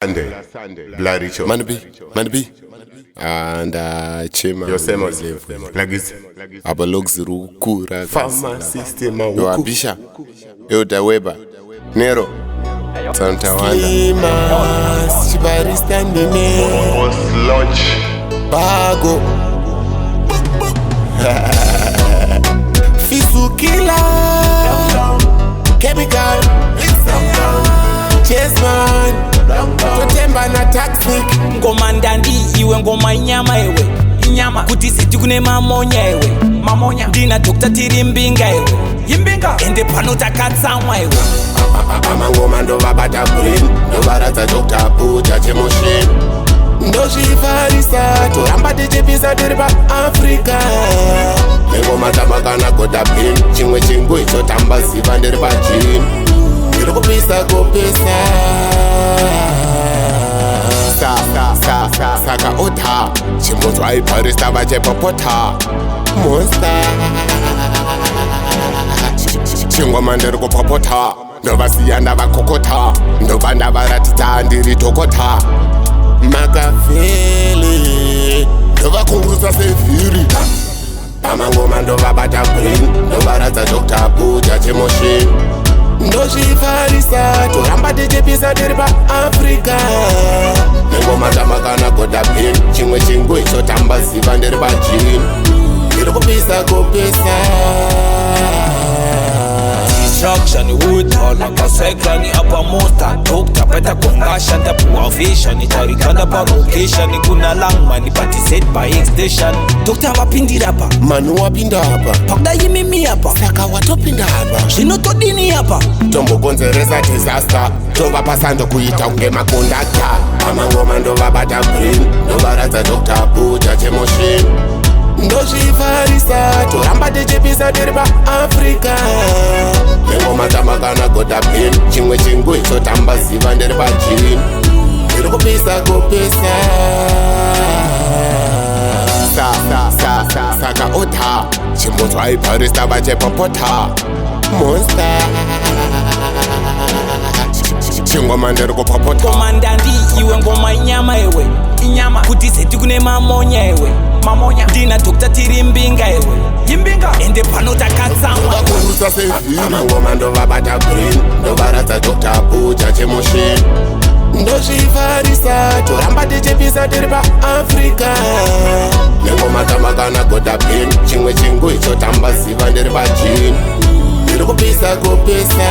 Sunday. Bloody Cho. Mani B, Mani B. Ah, ndachema Yourself. level. Lagis. Apa logs iri kukura. Farmer system. Yoabisha. Elder Weber. Nero. Tantawanda. Slimas, Chibarista Nene. Boss Lodge. Bago. Fisukila. Chemical. Chessman. Totemba na toxic. Ngoma ndandi iwe, ngoma inyama iwe, inyama kuti siti kune mamonya iwe, mamonya. Ndina Dr tiri mbinga iwe, imbinga, ende pano takatsamwa iwe. Pamangoma ndovabata brain, ndovaradza Dr Buja chemotion. Ndozvifarisa, toramba tichipisa tiri paAfrica. Nengoma tamakana goda pin, chimwe chingwe chotamba ziva ndiri pajini, ndiri kupisa kupisa. Sa sa sa sa saka ota chimbodzwa iparisa vachepopota monster. Chingoma ndiri kupopota, ndovasiya ndavakokota, ndobva ndavaratidza ndiri dhokota. Makafeli ndovakungurutsa sevhiri. Pamangoma ndovabata brain, ndovaradza Dr Buja chemotion. Ndozvifarisa, toramba tichipisa tiri paAfrica. Nengoma tamakana goda pin, chimwe chingwe chotamba ziva ndiri pajini, ndiri kupisa kupisa. Destruction wood like a cyclone apa monster. Doctor paita concussion, tapuwa vision, tarikanda pa location. Kuna langman but set by extension. Doctor vapindira pa. Manu wapinda apa. Pakuda imimi apa. Saka watopinda apa. Zvinotodini apa? Tombokonzeresa disaster, tovapa sando kuita kunge makondakta. Pamangoma ndovabata brain, ndovaradza Dr Buja chemotion. Ndozvifarisa, toramba tichipisa tiri paAfrica. Nengoma tamakana goda pin, chimwe chingwe chotamba ziva ndiri pajini, ndiri kupisa kupisa. Sa sa sa sa saka ota chimbodzwa iparisa vachepopota monster. Chingoma ndiri kupopota. Ngoma ndandi iwe, ngoma inyama iwe, inyama kuti seti kune mamonya iwe, mamonya. Ndina Dr tiri mbinga iwe, imbinga, ende pano takatsamwa. Vakungurutsa sevhiri. Mangoma ndovabata brain, ndovaradza Dr Buja chemotion. Ndozvifarisa, toramba tichipisa tiri paAfrica. Nengoma tamakana goda pin, chimwe chingwe chotamba ziva ndiri pajini, ndiri kupisa kupisa.